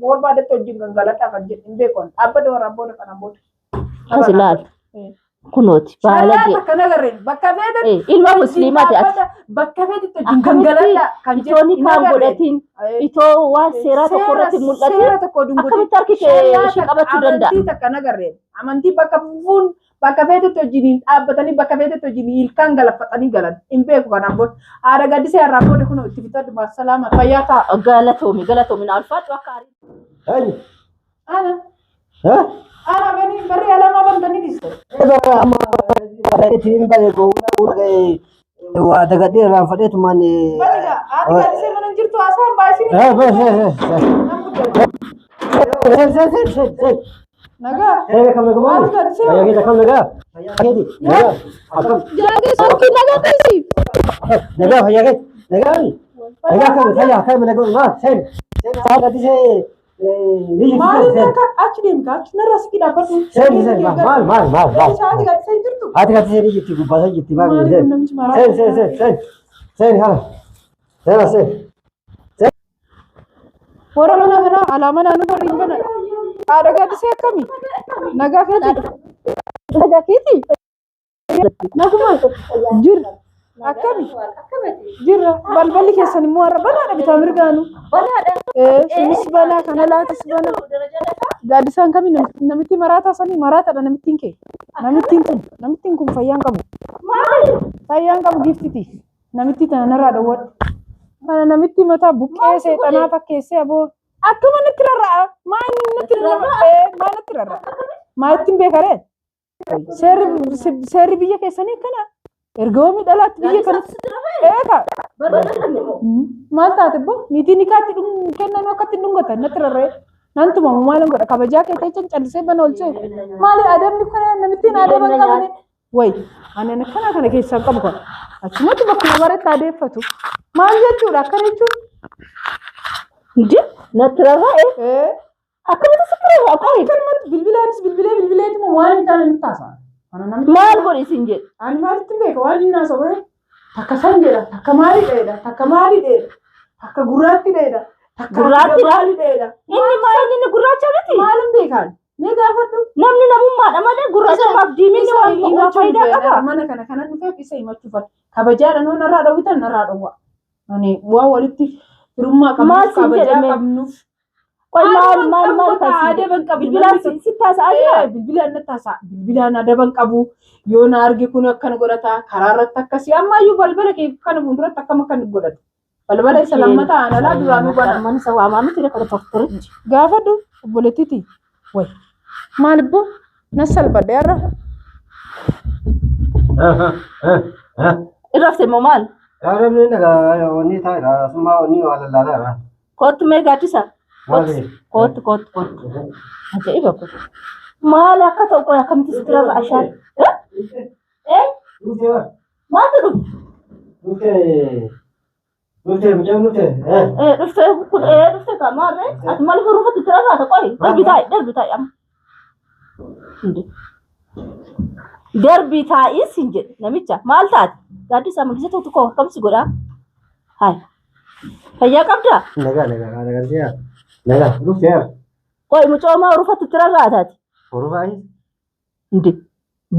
Barbaadetti wajjin gangaladhaa kan jedhu hin beeku. Dhaabbata warraan booda kanaan booda. As ilaali. Kunooti Shari'aa baalagee. takka nagarreen bakka feetetti Eh, Ilma musliimaati ati. Bakka feetetti wajjin Akkamitti gangaladhaa kan Itoo ni hin kaan agarreen. godhatiin itoo waan seeraa tokko irratti mul'atin Seera tokko dungutin. akkamitti harki kee ishee qabachuu danda'a? Amantii takka nagarreen. Amantii bakka fuun bakka feetetti wajjin dhaabbatanii bakka feetetti wajjin ilkaan galaffatanii galan hin beeku kanaan booda. Haadha gaddisee har'aan booda kun itti fitadhu salaama fayyaa ta'a. Galatoomi galatoomi na ulfaadhu akka aarii. Eenyu? Ana Eh? ana bani barri alamaa bantanii dhiiste. Bara amma ittiin bane gowwaa waa dagadhee irraan fadheetumaan. Bani gaa haati gaddisee mana hin jirtu haasaan baay'isini. Eh, eh, eh, eh. Nan guddate. Sen sen sen sen sen. Nagaa. Sen kam nagaa? Haati gaddisee. Fayyaa keeti akkam nagaa? Fayyaa keeti nagaa. Akkam Jaagee sorkii nagaa dhiisi. nagaa fayyaa keeti nagaa. Nagaa kam fayyaa kam nagaa maa sen. Sen haati gaddisee ni jirti Maaliif sen. akka achi deemta achi narraa siqii dhaabbadhu. Sen sen maal maal maal maal. Haati gaddisee hin jirtu. Haati gaddisee ni jirti gubbaa san jirti maal Maaliif sen. namichi maraa? Sen sen sen sen. Sen hala. Sen sen. Warra mana kanaa alaa manaa nu barri hin banan. Haadha gaddisee akkami? Nagaa keeti? Nagaa keeti? Naguma jira. Akkami? Jira. Balballi keessan immoo har'a banaadha bitaa mirgaanu. Ee sunis banaa kana laatis banaa. Gaaddisaan kami namitti maraataa sanii maraataadha namittiin kee. Namittiin kun namittiin kun fayyaan qabu. Fayyaan qabu giftiti. Namitti tana narraa dhowwadhu. Kana namitti mataa buqqee seexanaa fakkeessee aboo. Akkuma natti rarra'a. Maa inni natti rarra'a? Ee maa natti rarra'a? Maa ittiin beekaree? Seerri seerri biyya keessanii akkana. Erga oomii dhalaatti biyya kana. Eeka. Maal taate boo? Niitiin nikaatti kennan akkatti dhungatan natti rarra'e. Nan tumamu maalan godha kabajaa kee ta'e callisee bana olchee. Maali adabni kana namittiin adaba hin qabne. Wayi ani akkana kana keessaa qabu kana. Achumatti bakkuma baretti adeeffatu. Maal jechuudha akkana jechuun? Hindi natti rarra'e Ee. akkamitti sitti rarra'a qoyi Akkanumatti bilbilaanis bilbilee bilbileetuma waan hin taane nutti haasa'a. Kana namitti maal godhi isin jedhe Ani maalitti beeka waan inni haasa'u bare takka san jedha takka maali dheedha takka maali dheedha takka gurraatti dheedha takka Gurraatti dha? maali dheedha inni maal inni gurraacha miti maalin beekaan mee gaafadhu namni namummaadha malee gurraachumaaf diiminni isa waan waan himachuu faayidaa dhufee qaba mana kana kanan dhufeef isa himachuu fadha kabajaadha noo narraa dhowwitan narraa dhowwa ani waan walitti firummaa Maal qabnuuf siin kabajaa jedhame? qabnuuf qoy maal Aadaban maal qabu maal bakka kan siin jedhe aadaban qabu bilbilaan namni sitti haasa'aa jira Ee, bilbilaan natti haasa'a. Bilbilaan adaban qabu. Yoo na arge kun akkana godhata. Karaa irratti akkasii. Ammayyuu balbala kee kana fuulduratti akkam akkan godhata. Balbala isa lammataa aan alaa duraanuu bana. Mana isa waamaa miti kana tortorichi Gaafadhu obboleettiti. Wayi. Maal ibboo? Na salphadhe har'a. irrafte immoo maal Yaadamni nagaa wanni taa'edha. Asummaa wanni waa lallaalaadha. kottu mee gaaddisa Maali? kottu kottu kottu ajaa'iba kun maal akka ta'u qoy akkamitti sitti rarra'a shaan eh Dhuftee bara. maaltu dhufe Dhuftee. Dhuftee mucaan dhuftee. Eh. Eh, dhufte kun ee dhufte ka maarree ati maaliif rufatti itti rarraata qoy darbi taa'i darbi taa'i amma Hindi. Darbi taa'ii siin jedhe namicha maal taate gaaddisa mul'isa tokko tokko akkam si godhaa hayi fayyaa qabdaa Nagaa nagaa nagaa nagaa nagaa dhuftee bara. qoy mucoomaa rufatti itti rarraataati Horofaa is. Hindi.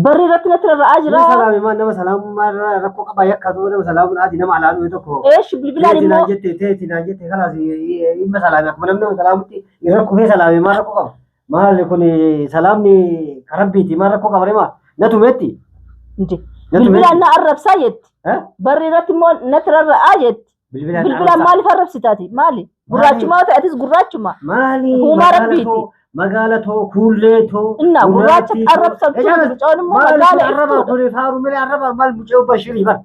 Barri irratti natti rarra'aa jira. Salaami maal nama salaamummaa irraa rakkoo qaba yakka nama salaamuun ati nama alaa tokko. Eesh bilbilaan Teeti naan immoo jette teeti naan jette kalaas dhimma salaami akkuma namni nama salaamutti irra kufee salaami maal rakkoo qaba. Maal kun salaamni karabbiiti maal rakkoo qaba rema na tumeetti. Hindi. Na Bilbilaan tumeetti. na arrabsaa jetti. Eh? Barri irratti immoo natti rarra'aa jetti. Bilbilaan Bilbilaan maaliif arrabsitaati? Maali? Gurraachumaa yoo ta'e atis gurraachuma. Maali Uumaa magaala rabbiiti. too magaala too kuullee too. Inna gurraacha gurraattii too. arrabsamtu Ejaala, mucoon immoo Maali kun magaala arraba iftuudha. kun faaruu malee arraba maal mucaa bashirii bar.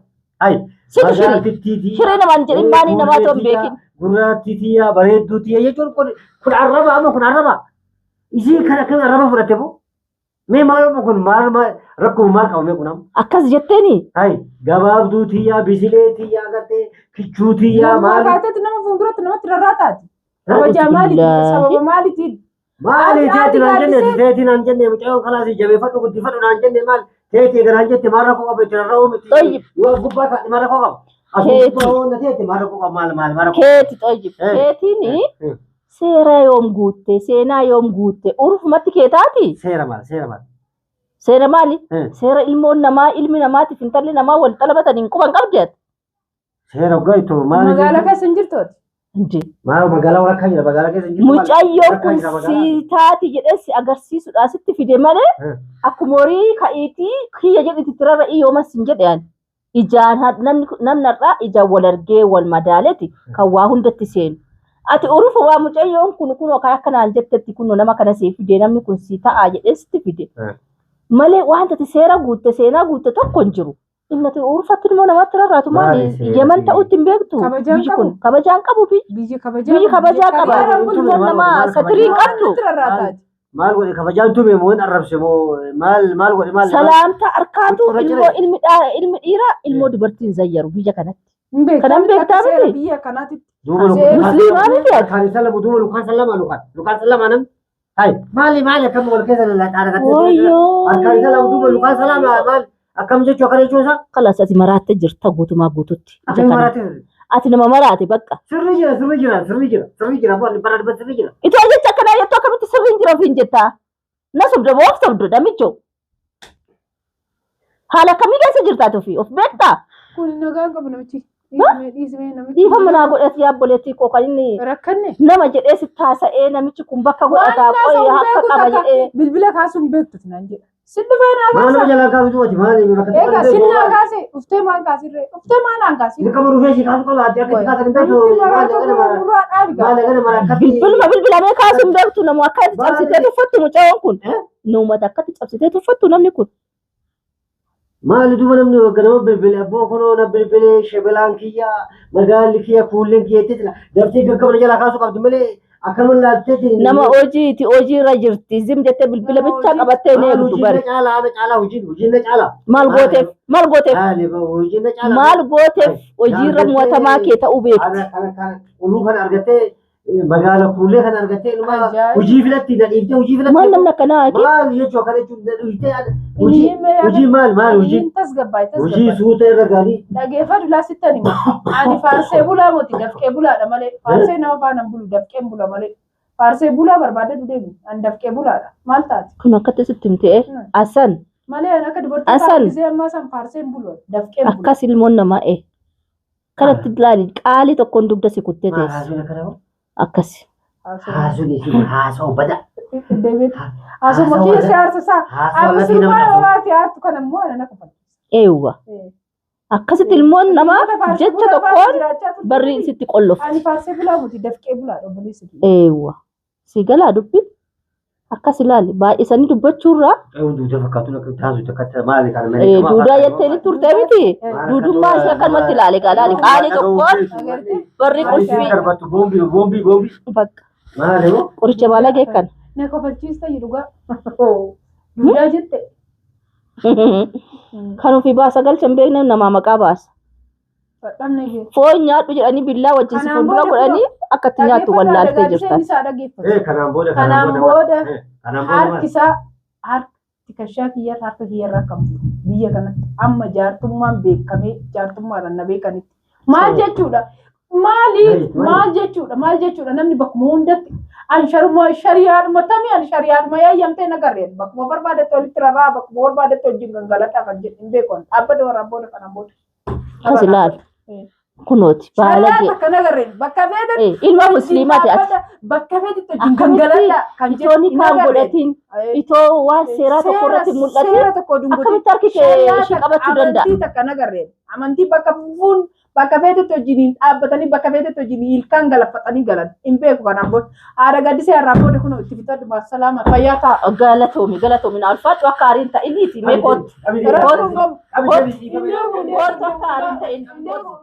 Hai. Situ shirii. Magaaltittiitii. Shiree namaan jedhin maanii namaa ta'uu hin beekin. Gurraattii tiyya bareedduu tiyya jechuun kun kun arraba amma kun arraba. Isiin kan akkami arraba fudhatte boo? Mee maal kun maal maal rakkoo maal qaba mee kun amma? Akkas jetteeni Hai gabaabduu tiyya bisilee tiyya agartee kichuu tiyya Namummaa maal kaateetti nama fuulduratti namatti rarraataati. Kabajaa maaliitiin? Billaahi. Sababa maaliitiin? Maali Ati- teeti naan jenne ati teeti naan jenne mucayyoo kalaas jabeeffadhu guddifadhu naan jenne maal teeti eega naan jette maal rakkoo qaba itti rarra'uu miti. Xoyyib. Yoo gubbaa kaadhi maal rakkoo qaba? Asuma Keeti. gubbaa hoo na teeti maal rakkoo qaba maal maal maal rakkoo keeti xoyyib. Eh. Keetiini qaba? Seera yoom guutte? Seenaa yoom guutte? Urufumatti kee taati? Seera maal? Seera maal? Seera maali? Seera ilmoon namaa ilmi namaatiif intalli namaa wal xalabataniin quban qabdi ati. Seera hoggaa itoo maal? Magaalaa keessa hin jirtu ati. Hindi. Maal magaalaa walakkaa jira magaalaa keessa hin jirtu. maal? Mucayyoon Walakkaa kun jira magaalaa. si taati jedhee si agarsiisuudhaa sitti fide malee akkuma horii ka'iitii kiyya jedhiti itti rarra'ii yoomas hin jedhe ani. Ijaan namni namni har'aa ijaan wal argee wal madaaleti kan waa hundatti seenu. Ati urufa waa mucayyoon kun kunoo kan akka naan jettetti kunoo nama kana sii fide namni kun sii ta'aa jedhee sitti fide. Malee wanta ati seera guutte seenaa guutte tokko hin jiru. Inni ati urfatti immoo namatti rarraatu maali? Maali seera Yeman fi- ta'uutti hin beektu. Kabajaan Biyyi kun qabu. kabajaan qabu biyyi. Biyyi kabajaa Biyyi kabajaa qaba. Kabajaan Maal Ilmoon maal namaa maal satirii hin kabajaa? qabdu. Namatti rarraataati. Maal godhe kabajaan tume moo hin arrabse moo maal maal godhe maal? Salaamta harkaatu Huccuu irra ilmoo cire. ilmi ilmi dhiiraa ilmoo dubartiin zayyaru biyya kanatti. Hin beektaa Kanan miti akka beektaa seera miti? biyya kanaatitti. Duuba Musliimaa miti ati. Lukaan isa lama duuba lukaan isa lama lukaan lukaan isa lama nam. Hai maali maali akkam wal keessa lallaaxaa Wayyoo. Harkaan isa lama duuba lukaan isa lama maal akkam jechuu akkana jechuun isaa Kalas ati maraattee jirta guutumaa guututti. Ija akkam kana. maraate Ati nama maraate bakka. sirri jira sirri jira sirri jira sirri jira boonni bara dhibba sirri jira. Itoo jecha akkanaa jettu akkamitti sirriin jira ofiin jettaa? Na sobda moo of sobda namicho? Haala akkamii keessa jirta ati ofii? Of beektaa? Kun nagaan qabu namichi. Dhiismee dhiismee namichi. Dhiifama naa godhati yaabboleettii koo kan inni Rakkanne. nama jedhee si taasa'ee namichi kun bakka godhataa Waan qoyee haasa'u akka beeku qaba takka jedhee. bilbila kaasuun beektu naan jedha. Sin dhufee naa Maal nama kaasa. jalaa kaasu duwwati maali bakka Egaa sin naa kaase uftee maan kaasirree uftee maan naan kaasirree. Dirqama dhufee si kaasu qaba ati akka itti kaasan hin beektu. Namatti maraatu muraa dhaabi gaa. Maal gana mara akkatti. Bilbiluma bilbilamee kaasuu hin beektu namu akka itti cabsitee tuffattu mucayyoon kun. Eh? Namuma akkatti cabsitee tuffattu namni kun. Maali duuba namni ganama bilbile abboo kunoo na bilbile shebelaan kiyya magaalli kiyya kuulleen kiyya jettee jira. Daftee gaggabna jalaa kaasuu qabdi malee akkanuma laalteetiin. Nama hojiiti hojiirra jirti zim jettee bilbila Nama bichaa hojii- qabattee hin Maal eegdu hojiin bari. na caalaa ana caalaa hojiin hojiin na caalaa. Maal gooteef maal gooteef Maali hojiin na caalaa. maal gooteef hojiirra mo'atamaa kee ta'uu beekti. Ana kana kana uluu kana argattee magaala kuullee kana argattee ilma Ajaa'iba. hojii filatti na dhiiftee hojii filatti. Maal namni akkanaa ati? Maal jechuu akkana jechuun na dhiiftee hojii Inni mee hojii maal maal hojii Inni tasgabbaa'e hojii tasgabbaa'e. suuta irra gaarii. Dhageeffadhu laasittan hima. Ani faarsee bulaa moti dafqee bulaadha malee. Faarsee nama faana hin bulu dafqeen bula malee. Faarsee bulaa barbaadde deemi. Ani dafqee bulaadha. Maal taate? Kun akkatti sitti himtee asan Malee ani akka dubartii Asan. faana gisee ammaa san faarsee hin bulu. Dafqeen bula. akkas ilmoon namaa ee. Kanatti ilaali qaalii tokkoon dugda si kuttee Maal teessi. haasuun akkana hoo? Akkas. Haasuun isin haasa'u bada. Haasuma kiyya si aarsisaa. Haasa'u Akka lafii nama sirbaa dhabu. waati aartu kana immoo ana na kofalchiisa. Eewwa. Akkasitti ilmoon namaa jecha tokkoon barri sitti qollofti. Ani faarsee bulaa miti dafqee bulaadha obboleessi kiyya. Eewwa. Si galaa dubbi akkas ilaali baay'isanii dubbachuurraa Dhawun duudaa fakkaatuun akka taasisu akkatti maali kan malee. duudaa jettee turte miti. Duudummaa ishee akkanumatti ilaali gaa ilaali qaalii tokkoon barri qulfii Darbatu boombii boombii boombii. bakka Maali hoo? qoricha baalagee kana. Na kofalchiista jedhu gaa. Duudaa jette. Kan ofii baasa galcha hin beekne namaa maqaa baasa. Badhamne kee. Foon nyaadhu jedhanii billaa wajjin si Kanaan fuuldura booda godhanii akka itti nyaattu wallaaltee jirta. Isaa dhaggeeffatu. Kanaan booda Kanaan booda kanaan booda harki isaa harki tikashaa kiyyarra harka kiyyarra akkam jiru biyya kanatti amma jaartummaan beekamee jaartummaadhaan na beekanitti. Maal jechuudha? Maali maal jechuudha? Maal jechuudha? Namni bakkuma hundatti an sharuma shariyaadhuma tamii an shariyaadhuma yaayyamtee nagarreen bakkuma barbaadetti walitti rarraa bakkuma barbaadetti wajjin gangalataa kan jedhu hin beeku. Dhaabbata warraan booda kanaan booda. Akkas ilaali. Kunooti Shariyaa baalagee. takka nagarreen bakka feetetti Ilma musliimaati ati. bakka feetetti wajjin Akkamitti gangaladhaa kan itoo ni kaan nagarreen. godhatiin itoo waan seeraa tokko irratti mul'atiin Seera tokko dunguti. akkamitti harki kee ishee qabachuu danda'a? Amantii takka nagarreen. Amantii bakka fuun bakka feetetti wajjin dhaabbatanii bakka feetetti wajjin ilkaan galaffatanii galan hin beeku kanaan booda. Haadha gaddisee har'aan booda kun itti bitadhu maasalaama fayyaa ta'a. Galatoomi galatoomi na ulfaadhu akka aariin ta'iniiti mee kootu. Rakkoon qabu. Kootu akka aariin ta'in. Hin deemu.